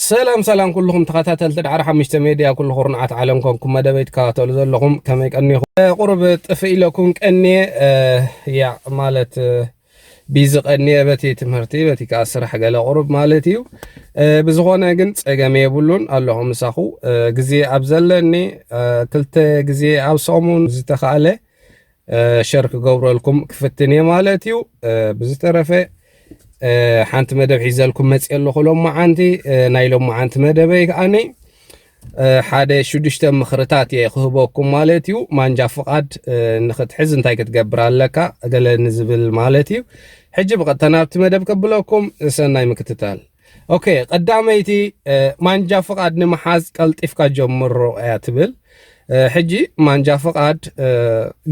ሰላም ሰላም ኩልኹም ተኸታተልቲ ዳዕሮ ሓሙሽተ ሜድያ፣ ኩሉ ኩርናዓት ዓለም ኮንኩም መደበይ ትከታተሉ ዘለኹም ከመይ ቀኒኹም? ቁሩብ ጥፍእ ኢለኩም ቀኒየ። ያ ማለት ቢዚ ቀኒየ በቲ ትምህርቲ በቲ ከዓ ስራሕ ገለ ቁሩብ ማለት እዩ። ብዝኾነ ግን ጸገም የብሉን፣ ኣለኹ ምሳኹ። ግዜ ኣብ ዘለኒ ክልተ ግዜ ኣብ ሰሙን ዝተኻእለ ሸር ክገብረልኩም ክፍትን እየ ማለት እዩ። ብዝተረፈ ሓንቲ መደብ ሒዘልኩም መፅእ ኣለኹ ሎመዓንቲ። ናይ ሎመዓንቲ መደበይ ከዓኒ ሓደ ሽዱሽተ ምኽርታት እየ ክህበኩም ማለት እዩ። ማንጃ ፍቓድ ንክትሕዝ እንታይ ክትገብር ኣለካ ገለ ንዝብል ማለት እዩ። ሕጂ ብቐጥታ ናብቲ መደብ ከብለኩም፣ ሰናይ ምክትታል። ኦኬ፣ ቀዳመይቲ ማንጃ ፍቓድ ንምሓዝ ቀልጢፍካ ጀምሮ እያ ትብል። ሕጂ ማንጃ ፍቓድ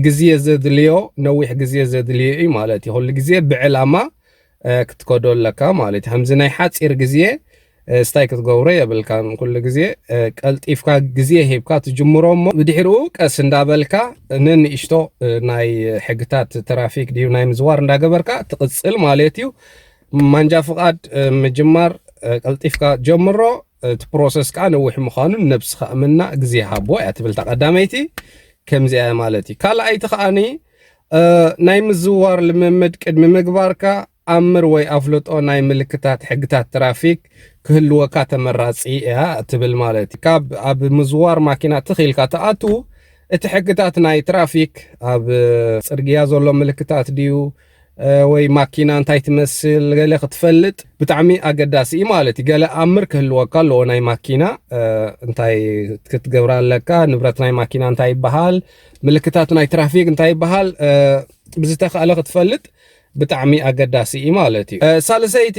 ግዜ ዘድልዮ፣ ነዊሕ ግዜ ዘድልዮ እዩ ማለት እዩ። ኩሉ ግዜ ብዕላማ ክትከዶ ኣለካ ማለት እዩ። ከምዚ ናይ ሓፂር ግዜ ስታይ ክትገብሮ የብልካን። ኩሉ ግዜ ቀልጢፍካ ግዜ ሂብካ ትጅምሮ እሞ ብድሕሪኡ ቀስ እንዳበልካ ነንእሽቶ ናይ ሕግታት ትራፊክ ድዩ ናይ ምዝዋር እንዳገበርካ ትቕፅል ማለት እዩ። ማንጃ ፍቓድ ምጅማር ቀልጢፍካ ጀምሮ። እቲ ፕሮሰስ ከዓ ነዊሕ ምዃኑን ነብስኻ እምና ግዜ ሃቦ እያ ትብል እታ ቀዳመይቲ። ከምዚኣ ማለት እዩ። ካልኣይቲ ከዓኒ ናይ ምዝዋር ልምምድ ቅድሚ ምግባርካ ኣምር ወይ ኣፍልጦ ናይ ምልክታት ሕግታት ትራፊክ ክህልወካ ተመራፂ እያ ትብል ማለት እዩ። ካብ ኣብ ምዝዋር ማኪና ትኺልካ ትኣቱ እቲ ሕግታት ናይ ትራፊክ ኣብ ፅርግያ ዘሎ ምልክታት ድዩ ወይ ማኪና እንታይ ትመስል ገለ ክትፈልጥ ብጣዕሚ ኣገዳሲ እዩ ማለት እዩ። ገለ ኣምር ክህልወካ ኣለዎ። ናይ ማኪና እንታይ ክትገብር ኣለካ፣ ንብረት ናይ ማኪና እንታይ ይበሃል፣ ምልክታት ናይ ትራፊክ እንታይ ይበሃል፣ ብዝተኻእለ ክትፈልጥ ብጣዕሚ ኣገዳሲ እዩ ማለት እዩ። ሳልሰይቲ፣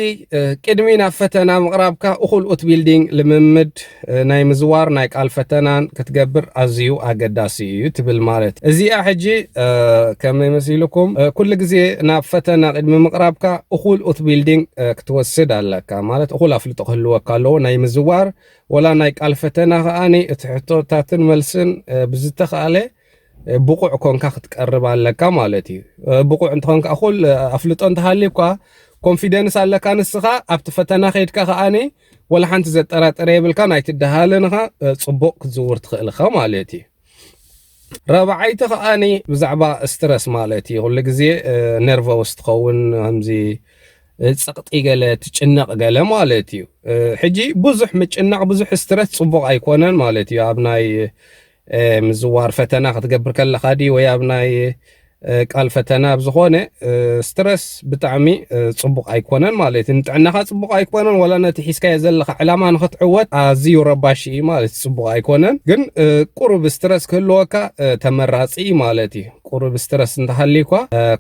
ቅድሚ ናብ ፈተና ምቕራብካ እኹል ኡት ቢልዲንግ ልምምድ ናይ ምዝዋር ናይ ቃል ፈተናን ክትገብር ኣዝዩ ኣገዳሲ እዩ ትብል ማለት። እዚኣ ሕጂ ከመይ መሲልኩም፣ ኩሉ ግዜ ናብ ፈተና ቅድሚ ምቕራብካ እኹል ኡት ቢልዲንግ ክትወስድ ኣለካ ማለት እኹል ኣፍልጦ ክህልወካ ኣለዎ ናይ ምዝዋር ወላ ናይ ቃል ፈተና ከዓኒ እቲ ሕቶታትን መልስን ብዝተኻእለ ብቑዕ ኮንካ ክትቀርብ ኣለካ ማለት እዩ። ብቑዕ እንተኾንካ እኹል ኣፍልጦ እንተሃልዩካ ኮንፊደንስ ኣለካ ንስኻ ኣብቲ ፈተና ከይድካ ከዓኒ ወላ ሓንቲ ዘጠራጥር የብልካ ናይቲ ደሃለንኻ ጽቡቕ ክትዝውር ትኽእል ኢኻ ማለት እዩ። ረብዓይቲ ከዓኒ ብዛዕባ ስትረስ ማለት እዩ። ኩሉ ግዜ ነርቨውስ ትኸውን ከምዚ ጸቕጢ ገለ ትጭነቕ ገለ ማለት እዩ። ሕጂ ብዙሕ ምጭናቕ ብዙሕ ስትረስ ጽቡቕ ኣይኮነን ማለት እዩ። ኣብ ናይ ምዝዋር ፈተና ክትገብር ከለኻ ድዩ ወይ ኣብ ናይ ቃል ፈተና ኣብ ዝኾነ ስትረስ ብጣዕሚ ጽቡቕ ኣይኮነን ማለት እዩ። ንጥዕናኻ ጽቡቕ ኣይኮነን፣ ወላ ነቲ ሒዝካዮ ዘለኻ ዕላማ ንኽትዕወት ኣዝዩ ረባሺ እዩ ማለት እዩ። ጽቡቕ ኣይኮነን፣ ግን ቁሩብ ስትረስ ክህልወካ ተመራጺ እዩ ማለት እዩ። ቁሩብ ስትረስ እንተሃልዩኳ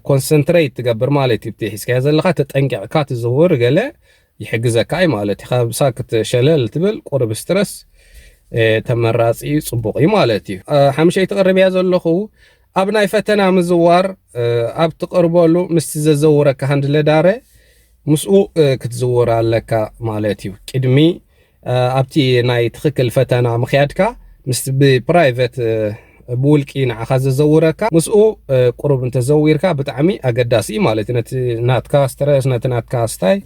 ኮንሰንትሬት ትገብር ማለት እዩ። እቲ ሒዝካዮ ዘለኻ ተጠንቂቕካ ትዝውር ገለ ይሕግዘካ እዩ ማለት እዩ። ካብ ሳክት ሸለል ትብል ቁሩብ ስትረስ ተመራፂ እዩ፣ ፅቡቕ እዩ ማለት እዩ። ሓምሸይቲ ቅርብያ ዘለኹ ኣብ ናይ ፈተና ምዝዋር ኣብ ትቕርበሉ ምስቲ ዘዘውረካ ሃንድለ ዳረ ምስኡ ክትዝውር ኣለካ ማለት እዩ። ቅድሚ ኣብቲ ናይ ትኽክል ፈተና ምኽያድካ ምስ ብፕራይቨት ብውልቂ ንዓኻ ዘዘውረካ ምስኡ ቁሩብ እንተዘዊርካ ብጣዕሚ ኣገዳሲ እዩ ማለት እዩ። ነቲ ናትካ ስትረስ ነቲ ናትካ ስታይ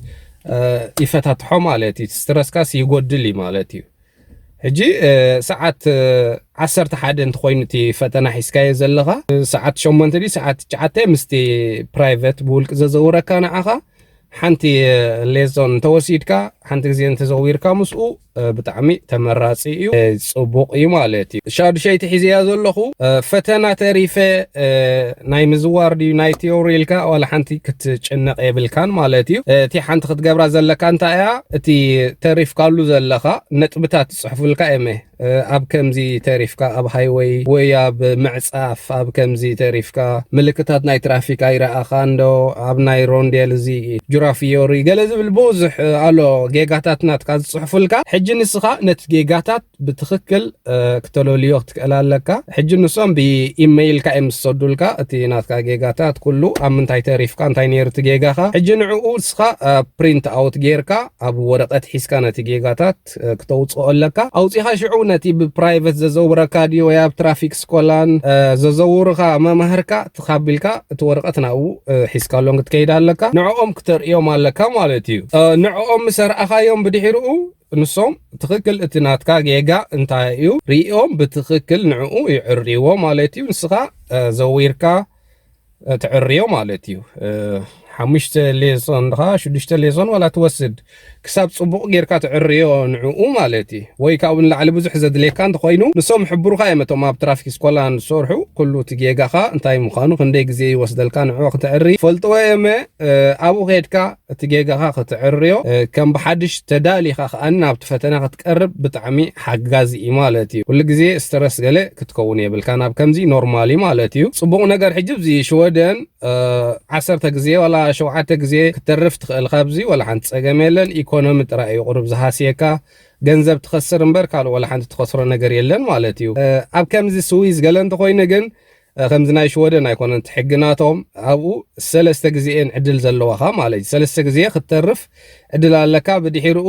ይፈታትሖ ማለት እዩ። ስትረስካስ ይጎድል እዩ ማለት እዩ። ሕጂ ሰዓት ዓሰርተ ሓደ እንተኮይኑ እቲ ፈተና ሒዝካዮ ዘለኻ ሰዓት ሸሞንተ ድዩ ሰዓት ትሽዓተ ምስቲ ፕራይቨት ብውልቂ ዘዘውረካ ንዓኻ ሓንቲ ሌሶን እንተወሲድካ ሓንቲ ግዜ እንተዘዊርካ ምስኡ ብጣዕሚ ተመራፂ እዩ፣ ፅቡቕ እዩ ማለት እዩ። ሻዱሸይቲ ሒዘያ ዘለኹ ፈተና ተሪፈ ናይ ምዝዋር ድዩ ናይ ቲዮሪ ኢልካ ዋላ ሓንቲ ክትጭነቕ የብልካን ማለት እዩ። እቲ ሓንቲ ክትገብራ ዘለካ እንታይ እያ? እቲ ተሪፍካሉ ዘለኻ ነጥብታት ትፅሕፉልካ እየመ ኣብ ከምዚ ተሪፍካ ኣብ ሃይወይ ወይ ኣብ ምዕፃፍ ኣብ ከምዚ ተሪፍካ ምልክታት ናይ ትራፊክ ኣይረኣኻን ዶ ኣብ ናይ ሮንዴል እዚ ጁራፊዮሪ ገለ ዝብል ብዙሕ ኣሎ ጌጋታት ናትካ ዝፅሕፉልካ። ሕጂ ንስኻ ነቲ ጌጋታት ብትኽክል ክተለልዮ ክትክእል ኣለካ። ሕጂ ንሶም ብኢመይልካ እዮም ዝሰዱልካ እቲ ናትካ ጌጋታት ኩሉ ኣብ ምንታይ ተሪፍካ እንታይ ነይሩ እቲ ጌጋኻ። ሕጂ ንዕኡ ንስኻ ፕሪንት ኣውት ጌርካ ኣብ ወረቐት ሒዝካ ነቲ ጌጋታት ክተውፅኦ ኣለካ። ኣውፂኻ ሽዑ ነቲ ብፕራይቨት ዘዘውረካ ድዩ ወይ ኣብ ትራፊክ ስኮላን ዘዘውርኻ መማህርካ ተኻቢልካ እቲ ወረቐት ናብኡ ሒዝካሎም ክትከይድ ኣለካ። ንዕኦም ክተርእዮም ኣለካ ማለት እዩ። ንዕኦም ምስ ኣርኣኻዮም ብድሕሪኡ ንሶም ትኽክል እቲ ናትካ ጌጋ እንታይ እዩ ርእዮም ብትኽክል ንዕኡ ይዕርይዎ ማለት እዩ። ንስኻ ዘዊርካ ትዕርዮ ማለት እዩ። ሓሙሽተ ሌሶን ድኻ ሽዱሽተ ሌሶን ዋላ ትወስድ ክሳብ ጽቡቕ ጌርካ ትዕርዮ ንዕኡ ማለት እዩ። ወይ ካብኡ ንላዕሊ ብዙሕ ዘድልየካ እንተኾይኑ ንሶም ሕብሩኻ እዮም። እቶም ኣብ ትራፊክ ስኮላን ዝሰርሑ ኩሉ እቲ ጌጋኻ እንታይ ምዃኑ ክንደይ ግዜ ይወስደልካ ንዕኡ ክትዕሪ ፈልጥዎ እየመ ኣብኡ ከድካ እቲ ጌጋኻ ክትዕርዮ ከም ብሓድሽ ተዳሊኻ ከኣ ናብቲ ፈተና ክትቀርብ ብጣዕሚ ሓጋዚ እዩ ማለት እዩ። ኩሉ ግዜ ስትረስ ገለ ክትከውን የብልካ ናብ ከምዚ ኖርማሊ ማለት እዩ። ጽቡቕ ነገር ሕጂ እዚ ሽወደን ዓሰርተ ግዜ ዋላ ሸውዓተ ግዜ ክትተርፍ ትኽእል። ካብዚ ዋላ ሓንቲ ጸገም የለን። ኢኮኖሚ ጥራይ እዩ ቁሩብ ዝሃስየካ። ገንዘብ ትኸስር እምበር ካልእ ዋላ ሓንቲ ትኸስሮ ነገር የለን ማለት እዩ። ኣብ ከምዚ ስዊዝ ገለ እንተኾይኑ ግን ከምዚ ናይ ሽወደን ኣይኮነን እቲ ሕጊ ናቶም። ኣብኡ ሰለስተ ግዜ እየን ዕድል ዘለዋኻ ማለት እዩ። ሰለስተ ግዜ ክትተርፍ ዕድል ኣለካ። ብድሒርኡ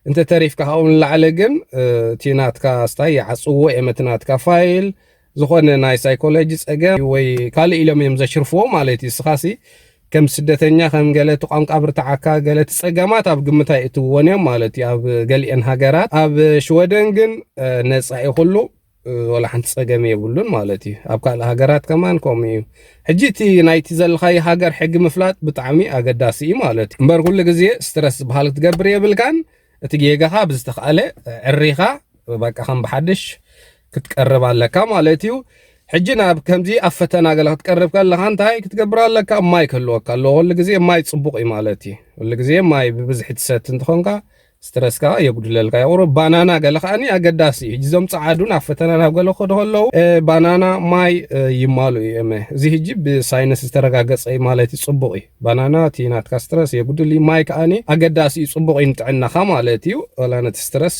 እንተ ተሪፍካ ካብኡ ንላዕሊ ግን እቲ ናትካ ስታይ ይዓጽዎ እዮም። እቲ ናትካ ፋይል ዝኾነ ናይ ሳይኮሎጂ ጸገም ወይ ካልእ ኢሎም እዮም ዘሽርፍዎ ማለት እዩ። ንስኻሲ ከም ስደተኛ ከም ገለ እቲ ቋንቋ ብርትዓካ ገለ እቲ ጸገማት ኣብ ግምት ኣይእትውዎን እዮም ማለት እዩ። ኣብ ገሊአን ሃገራት ኣብ ሽወደን ግን ነጻ እዩ ኩሉ። ወላ ሓንቲ ጸገም የብሉን ማለት እዩ። ኣብ ካልእ ሃገራት ከማን ከምኡ እዩ። ሕጂ እቲ ናይቲ ዘለኻዮ ሃገር ሕጊ ምፍላጥ ብጣዕሚ ኣገዳሲ እዩ ማለት እዩ። እምበር ኩሉ ግዜ ስትረስ ዝበሃል ክትገብር የብልካን። እቲ ጌጋኻ ብዝተኻእለ ዕሪኻ በቃ ከም ብሓድሽ ክትቀርብ ኣለካ ማለት እዩ። ሕጂ ናብ ከምዚ ኣብ ፈተና ገለ ክትቀርብ ከለኻ እንታይ ክትገብር ኣለካ? ማይ ክህልወካ ኣለዎ። ኩሉ ግዜ ማይ ጽቡቕ እዩ ማለት እዩ። ኩሉ ግዜ ማይ ብብዝሒ ትሰቲ እንተኾንካ ስትረስካ የጉድለልካ። የቑርብ ባናና ገለ ከኣኒ ኣገዳሲ እዩ። ሕጂ እዞም ጸዓዱ ናብ ፈተና ናብ ገለ ክኸዱ ከለዉ ባናና ማይ ይማሉ እዮም። እዚ ሕጂ ብሳይንስ ዝተረጋገጸ እዩ ማለት እዩ። ጽቡቕ እዩ። ባናና እቲ ናትካ ስትረስ የጉድል እዩ። ማይ ከኣኒ ኣገዳሲ እዩ፣ ጽቡቕ እዩ ንጥዕናኻ ማለት እዩ። ወላ ነቲ ስትረስ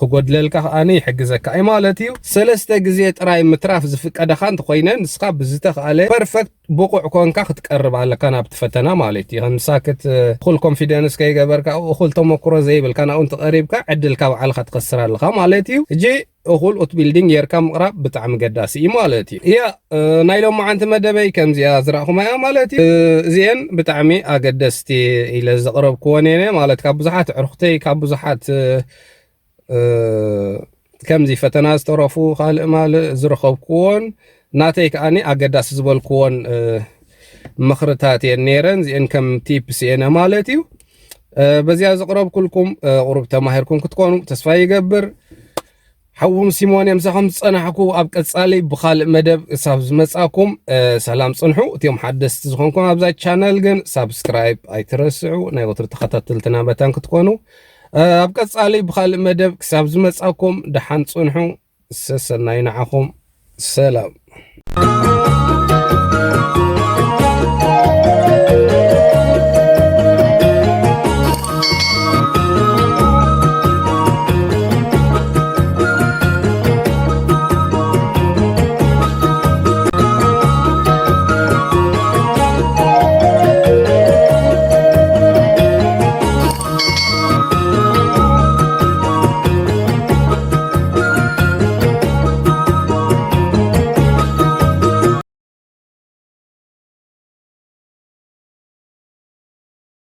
ክጎድለልካ ከኣኒ ይሕግዘካ እዩ ማለት እዩ። ሰለስተ ግዜ ጥራይ ምትራፍ ዝፍቀደኻ እንተኾይነ ንስኻ ብዝተኻእለ ፐርፈክት ብቑዕ ኮንካ ክትቀርብ ኣለካ ናብቲ ፈተና ማለት እዩ። ከም ሳክት እኹል ኮንፊደንስ ከይገበርካ እኹል ተመክሮ ዘይብልካ ናብኡ እንተቐሪብካ ዕድልካ ባዕልኻ ትኸስር ኣለኻ ማለት እዩ። ሕጂ እኹል ኡት ቢልዲንግ ጌርካ ምቕራብ ብጣዕሚ ገዳሲ እዩ ማለት እዩ። እያ ናይ ሎማዓንቲ መደበይ ከምዚኣ ዝረእኹማ እያ ማለት እዩ። እዚአን ብጣዕሚ ኣገደስቲ ኢለ ዘቕረብክወን እየን ማለት ካብ ብዙሓት ዕርኽተይ ካብ ብዙሓት ከምዚ ፈተና ዝተረፉ ካልእ ማልእ ዝረኸብክዎን ናተይ ከኣኒ ኣገዳሲ ዝበልክዎን ምኽርታት እየን ነይረን። እዚአን ከም ቲፕስ እየን ማለት እዩ። በዚኣ ዘቕረብኩልኩም ቁሩብ ተማሂርኩም ክትኮኑ ተስፋ ይገብር። ሓውኹም ሲሞን እየ ምሳኹም ዝጸናሕኩ። ኣብ ቀጻሊ ብኻልእ መደብ ክሳብ ዝመጻኩም ሰላም ጽንሑ። እቲኦም ሓደስቲ ዝኾንኩም ኣብዛ ቻነል ግን ሳብስክራይብ ኣይትረስዑ። ናይ ወትሪ ተኸታተልትና መታን ክትኮኑ ኣብ ቀጻሊ ብኻልእ መደብ ክሳብ ዝመጻኩም ደሓን ጽንሑ። ሰሰናይ ንዓኹም። ሰላም።